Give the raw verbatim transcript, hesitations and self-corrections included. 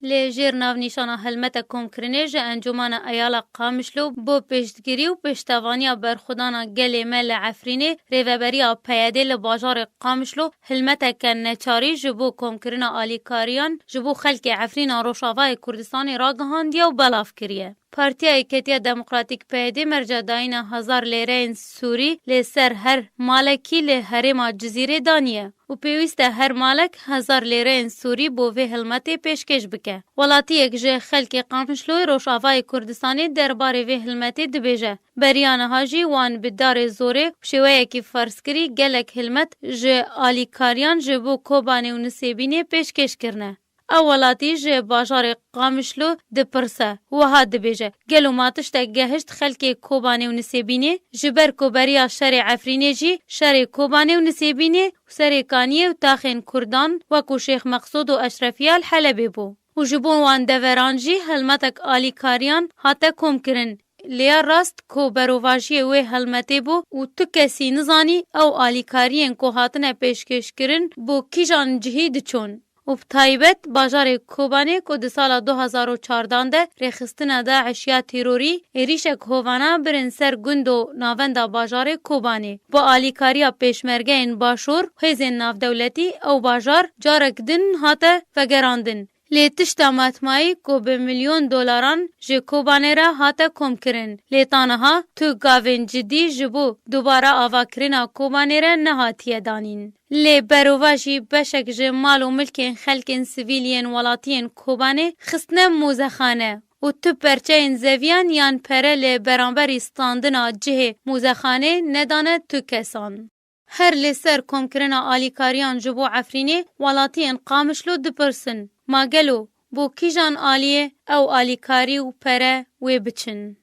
Li jêr navnîşana helmete komkirinê ji Encûmena Eyala Qamişlo bo piştgirî û piştevaniya berxwedana gelê me li Efrînê, rêveberiya P Y D'ê li bajarê Qamişlo hilmeteke neçarî ji bo komkirina alîkariyan ji bo xelkê Efrîna Rojavayê Kurdistanê ragihandiye û belav kiriye. Partiya Yeketiya Demokratîk P Y D merca dayîna hezar lêreyên Sûrî li ser her malekî li herêma Cizîrê daniye û pêwîst e her malek hezar lêreyên Sûrî bo vê hilmetê pêşkêş bike. Welatiyek ji xelkê Qamişloyê Rojavayê Kurdistanê derbarê vê hilmetê dibêje, beriya niha jî wan bi darê zorê û şêweyekî ferzkirî gelek hilmet ji alîkariyan ji bo Kobanê û Nisêbînê pêşkêş kirine. Ew welatî ji bajarê Qamişlo dipirse, wiha dibêje, gelo ma tiştek gehişt xelkê Kobanê û Nisêbînê? Ji ber ku beriya şerê Efrînê jî şerê Kobanê û Nisêbînê û Serê Kaniyê û taxên Kurdan wekû Şêx Meqsûd û Eşrefiya li Helebê bû. Û ji bo wan deveran jî helmetek alîkariyan hate komkirin. Lê ya rast ku berovajiyê wê helmetê bû û tu kesî nizanî ew alîkariyên ku hatine pêşkêşkirin bo kîjan cihî diçûn. Û bi taybet bajarê Kobanê ku di sala du hezar û çardan de rêxistina DAIŞ ya terorî êrîşek hovana birin ser gund û navenda bajarê Kobanê. Bi alîkariya pêşmergeyên Başûr, hêzên navdewletî ew bajar carek din hate vegerandin. Lê tişta matmayî ku bi milyon dolaran ji Kobanê re hate komkirin, lê ta niha tu gavên cidî ji bo dubare avakirina Kobanê re nehatiye danîn. Lê berovajî beşek ji mal û milkên xelkên sivîl yên welatiyên Kobanê xistine mûzexane û tu perçeyên zeviyan yan pere li beramberî standina cihê mûzexanê nedane tu kesan. Her li ser komkirina alîkariyan ji bo Efrînê, welatiyên Qamişlo dipirsin, ma gelo bo kîjan aliyê ew alîkarî û pere wê biçin?